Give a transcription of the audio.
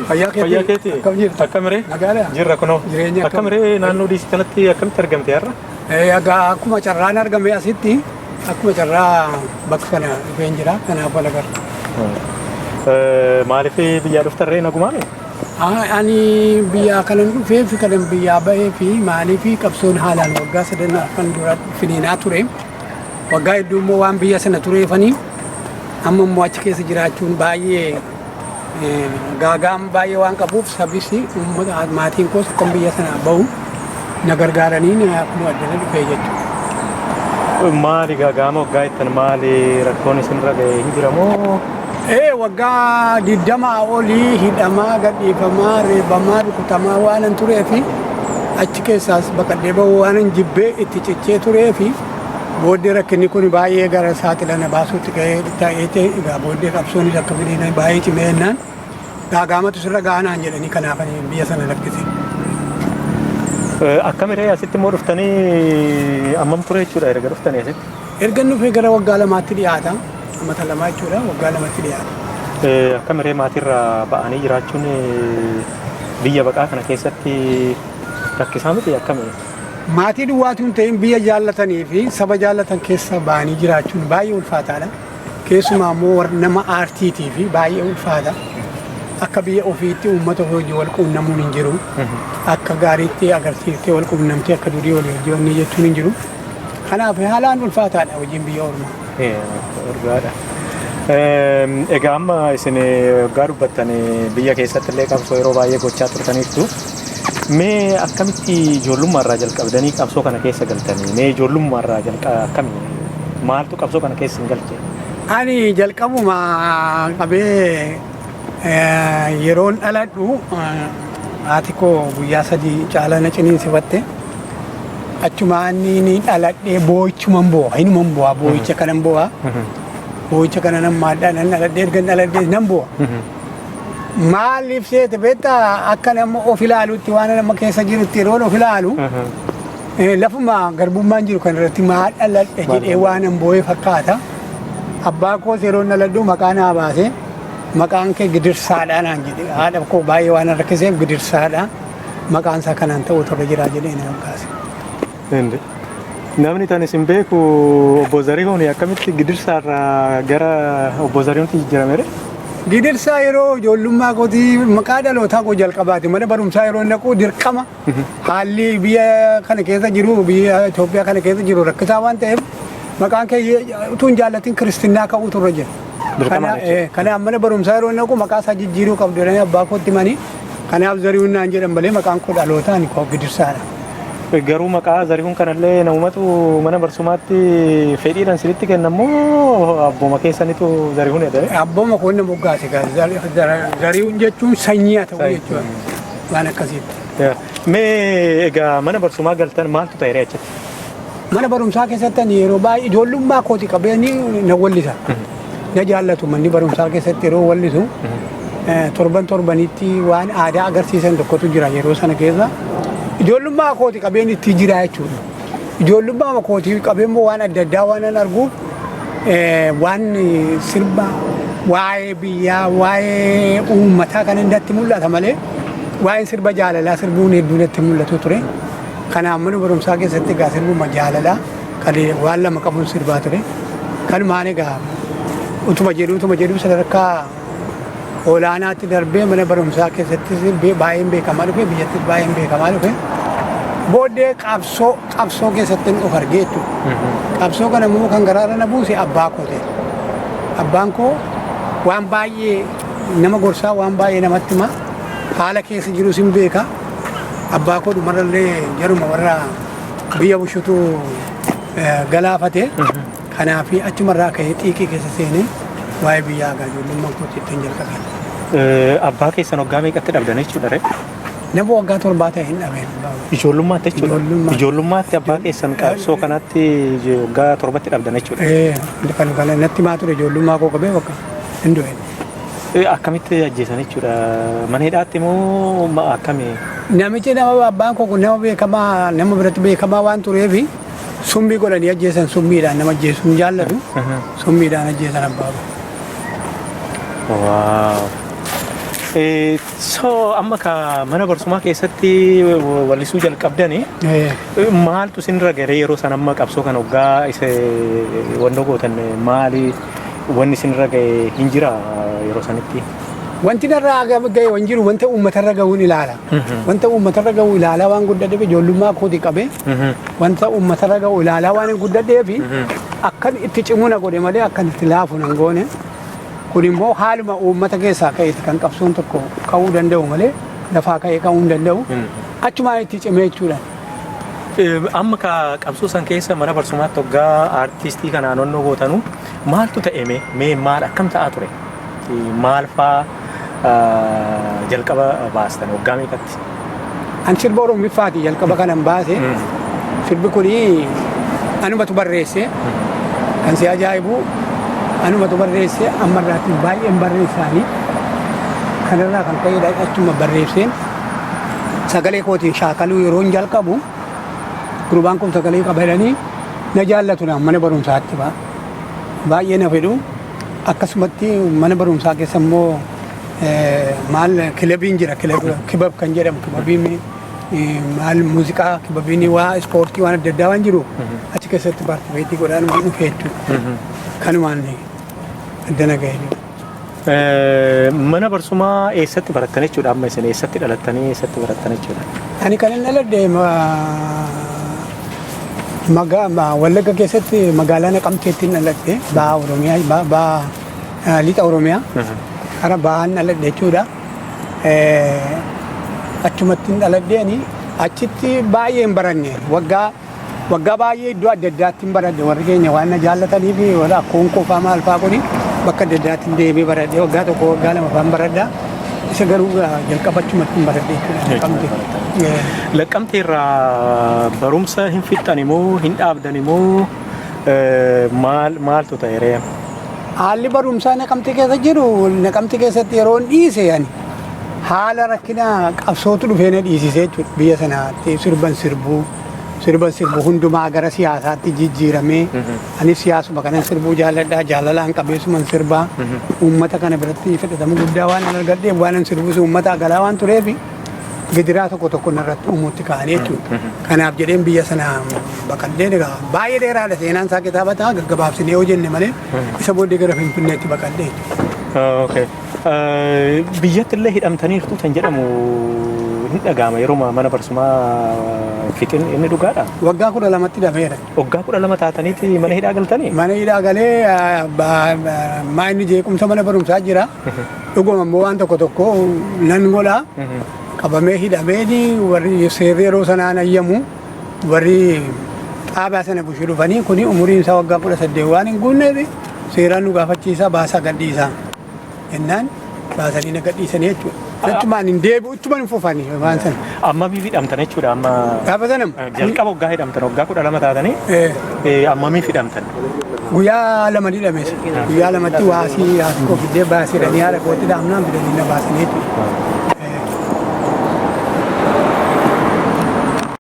Fayyaa keetii? Fayyaa keetii? Akkam jirta? Akkamiree? Nagaadha? Jirra kunoo. Jireenya akkam? Akkamiree naannoo diisii kanatti akkamitti argamte har'a? Egaa akkuma carraan argame asitti akkuma carraa bakka kana dhufeen jira. Kanaaf wal agarra. Maaliif biyyaa dhuftarree nagumaami? Ani biyyaa kanan dhufee fi kanan biyyaa bahee fi maaliif qabsoon haalaan waggaa sadan arfan dura finiinaa ture. Waggaa hedduu immoo waan biyya sana tureefanii amma immoo achi keessa jiraachuun baay'ee gaagaam baay'ee waan qabuuf sabis uummata maatiin koos akkam biyya sanaa bahu na gargaaranii akkuma addana dhufee jechuudha. Maali gaagaama waggaa ittan maali rakkoon isinirra ga'e hin jiramoo? Waggaa 20 olii hidhamaa, gadhiifamaa, reebamaa, rukutamaa waanan turee fi achi keessaas baqadhee bahuu waanan jibbee itti cichee turee fi booddee rakkinni kun baay'ee gara saaxilana baasuutti ga'ee ta'ee ta'e egaa booddee qabsoonis akka fideen baay'ee cimee jennaan gaagaamatu sirra ga'anaan jedhanii kanaaf ani biyya sana lakkise. Akkamiree asitti immoo dhuftanii ammam ture jechuudha erga dhuftanii asitti? Erga dhufee gara waggaa 2tti dhiyaata. Amata 2 jechuudha waggaa 2tti dhiyaata. Akkamiree maatirraa ba'anii jiraachuun biyya baqaa kana keessatti rakkisaa miti akkamii? Maatii duwwaatu hin ta'in biyya jaallatanii fi saba jaallatan keessa ba'anii jiraachuun baay'ee ulfaataadha. Keessumaa immoo nama aartiitii fi baay'ee ulfaata. Akka biyya ofiitti uummata ofii wajjin wal quunnamuun hin jiru. Akka gaariitti agarsiiftee wal quunnamtee akka durii walii wajjin jechuun hin jiru. Kanaaf haalaan ulfaataadha hojiin biyya ormaa. Dhugaadha. Egaa amma isin waggaa dubbattan biyya keessatti illee qabsoo yeroo baay'ee gochaa turtaniittu. Mee akkamitti ijoollummaarraa jalqabdanii qabsoo kana keessa galtanii? Mee ijoollummaarraa jalqa akkamii? Maaltu qabsoo kana keessa hin galche? Ani jalqabuma qabee yeroon dhaladhu haati koo guyyaa 3 caalaa na ciniinsifatte. Achuma inni dhaladhee boo'ichuman boo'a. Hinuman boo'a boo'icha kanan boo'a. Boo'icha kana nan maadhaa nan dhaladhee erga dhaladhee nan boo'a. Maaliif seete beektaa akka nama of ilaalutti waan nama keessa jirutti yeroon of ilaalu lafuma garbummaan jiru kan irratti maal dhaladhe jedhee waan an boo'ee fakkaata. Abbaa koos yeroon dhaladhu maqaa naa baase maqaan kee Gidirsaadha naan jedhe. Haadha koo baay'ee waan rakkiseef Gidirsaadha. Maqaan isaa kanaan ta'uu turre jira jedhee na moggaase. Namni tan isin beeku obbo Zarihuun akkamitti Gidirsaarraa gara obbo Zarihuutti jijjiirame? Gidirsaa yeroo ijoollummaa kootii maqaa dhalootaa koo jalqabaati. Mana barumsaa yeroo naqu dirqama haalli biyya kana keessa jiru biyya Itoophiyaa kana keessa jiru rakkisaa waan ta'eef maqaan kee utuu hin jaallatin kiristinnaa ka'uu turre jira. Kanaaf mana barumsaa yeroo naqu maqaa isaa jijjiiruu qabdu jedhanii abbaa kootti himanii kanaaf Zarihuun naan jedhan malee maqaan koo dhalootaan koo Gidirsaadha. Garuu maqaa Zarihuun kanallee namumatu mana barsumaatti fedhiidhaan sinitti kenna moo abbooma keessanitu Zarihuun jedhame? Abbooma koo inni moggaase Zarihuun jechuun sanyii haa ta'u jechuudha. Waan akkasiitti. Mee egaa mana barsumaa galtan maaltu ta'e achitti? Mana barumsaa keessatti ani yeroo baay'ee ijoollummaa kooti qabeenyi na wallisa. Na jaallatu manni barumsaa keessatti yeroo wallisu torban torbanitti waan aadaa agarsiisan tokkotu jira yeroo sana keessa. Ijoollummaa kooti qabeen itti jira jechuudha. Ijoollummaa kooti qabeen immoo waan adda addaa waan an arguuf waan sirba waa'ee biyyaa waa'ee uummataa kan natti mul'ata malee waa'een sirba jaalalaa sirbuun hedduu natti mul'atu ture. Kanaaf mana barumsaa keessatti egaa sirbuma jaalalaa kan waan lama qabuun sirbaa ture. Kanumaan egaa utuma jedhuu sadarkaa olaanaatti darbee mana barumsaa keessattis baay'een beekamaa dhufe biyyattis baay'een beekamaa dhufe. Booddee qabsoo keessatti of argee jechuudha. Qabsoo kana immoo kan garaarra na buuse abbaa koo ta'e. Abbaan koo waan baay'ee nama gorsaa waan baay'ee namatti hima. Haala keessa jirus hin beeka. Abbaa koo dhumarrallee jaruma warra biyya bushutu galaafate. Kanaaf achumarraa ka'ee xiiqii keessa seenee waa'ee biyyaa egaa ijoollummaan kootti ittiin jalqabe. Abbaa keessan waggaa meeqatti dhabdan jechuudha ree? Nama waggaa 7 ta'e hin dhabeen. Ijoollummaatti jechuudha? Ijoollummaatti abbaa keessan qabsoo kanatti waggaa 7tti dhabdan jechuudha? Kan kana natti himaa ture ijoollummaa koo qabee bakka hin du'e. Akkamitti ajjeesan jechuudha? Mana hidhaatti moo akkamii? Namichi nama abbaan koo kun nama beekamaa nama biratti beekamaa waan tureefi summii godhanii ajjeesan summiidhaan nama ajjeesuun jaallatu summiidhaan ajjeesan abbaa koo. Waaw. So amma ka mana barsumaa keessatti wallisuu jalqabdanii maaltu isinirra garee yeroo san amma qabsoo kana waggaa isa wannoo gootan maali wanni isinirra ga'e hin jira yeroo sanitti? Wanti narraa ga'e waan jiru wanta uummatarra ga'uun ilaala. Wanta uummatarra ga'u ilaalaa waan guddadheef ijoollummaa kooti qabee wanta uummatarra ga'u ilaalaa waan guddadheef akkan itti cimu na godhe malee akkan itti laafu nan goone. Kun immoo haaluma uummata keessaa ka'eeti kan qabsoon tokko ka'uu danda'u malee lafaa ka'ee ka'uu hin danda'u. Achumaan itti cimee jechuudha. Amma ka qabsoo san keessa mana barsumaatti waggaa aartistii kanaan onnoo gootanu maaltu ta'e mee maal akkam ta'aa ture? Maal faa jalqaba baastan waggaa meeqatti? An sirba Oromiffaati jalqaba kanan baase. Sirbi kuni anumatu barreesse. Kan si ajaa'ibu anumatu barreesse, ammarraatti baay'een barreessaanii. Kanarraa kan ka'edha achuma barreesseen sagalee kootiin shaakaluu yeroon jalqabu gurbaan kun sagalee qaba jedhanii na jaallatu na mana barumsaatti ba'a. Baay'ee na fedhu. Akkasumatti mana barumsaa keessa immoo maal kilabiin jira, kibab kan jedhamu, kibabiin maal muuziqaa, kibabiin waa ispoortii waan adda addaa waan jiru achi keessatti participate godhaan waan dhufe jechuudha. Kanumaan addana ga'e jiru. Mana barsumaa eessatti barattan jechuudha amma isin eessatti dhalattanii eessatti barattan jechuudha? Ani kan inni dhaladhe Wallagga keessatti magaalaa Naqamteetti dhaladhe, baha Oromiyaa, baha lixa Oromiyaa kara bahaan dhaladhe jechuudha. Achumatti dhaladheeni achitti baay'ee hin baranne, waggaa waggaa baay'ee iddoo adda addaatti hin baradhe. Warri keenya waan na jaallatanii fi warra akkoon koo fa'aa maal fa'aa kuni bakka adda addaatti deemee baradhe, waggaa 1 waggaa 2 fa'aan baradha. Isa garuu jalqaba achumatti hin baradhe jechuudha, Naqamte. Laqqamtee irraa barumsa hin fixxan moo hin dhaabdan moo maal maaltu ta'e ree? Haalli barumsaa Naqamte keessa jiru, Naqamte keessatti yeroo dhiise ani haala rakkina qabsootu dhufee na dhiisise jechuudha. Biyya sanaatti sirban sirbuu sirban sirbu hundumaa gara siyaasaatti jijjiiramee anis siyaasuma kanan sirbuu jaalladhaa, jaalalaan qabeessuman sirbaa uummata kana biratti fedhatama guddaa waan an argadheef waan an sirbus uummata galaa waan tureef gidiraa tokko tokko narratti uumuutti ka'anii jechuudha. Kanaaf jedheen biyya sana baqadheen. Egaa baay'ee dheeraadha seenaan isaa, kitaaba ta'a gaggabaabsinee yoo jenne malee, isa booddee gara Finfinneetti baqadhee jechuudha. Okay. Biyyatti illee hidhamtaniirtu kan jedhamu hin dhaga'ama yeroo mana barsumaa fixin, inni dhugaadha? Waggaa 12tti hidhameera. Waggaa 12 taataniiti mana hidhaa galtanii? Mana hidhaa galee maa inni jeequmsa mana barumsaa jira. Dhuguma immoo waan tokko tokko nan godhaa. Qabamee hidhameeni warri seerri yeroo sanaan ayyamu warri xaabaa sana bushuu dhufanii kuni umuriin isaa waggaa 18 waan hin guunneef seeraan nu gaafachiisaa, baasaa gadhiisaa jennaan baasanii na gadhiisanii jechuudha. Achumaan hin deebi'u, ichumaan hin fufanii waan sana. Ammamiif hidhamtan jechuudha amma? Gaafa sanam. Jalqaba waggaa hidhamtan waggaa 12 taatanii ammamiif hidhamtan? Guyyaa 2hidhames. Guyyaa 2tti waasii haati koo fiddee baasiidhanii haadha kootti dhaamnaan fidanii na baasanii jechuudha.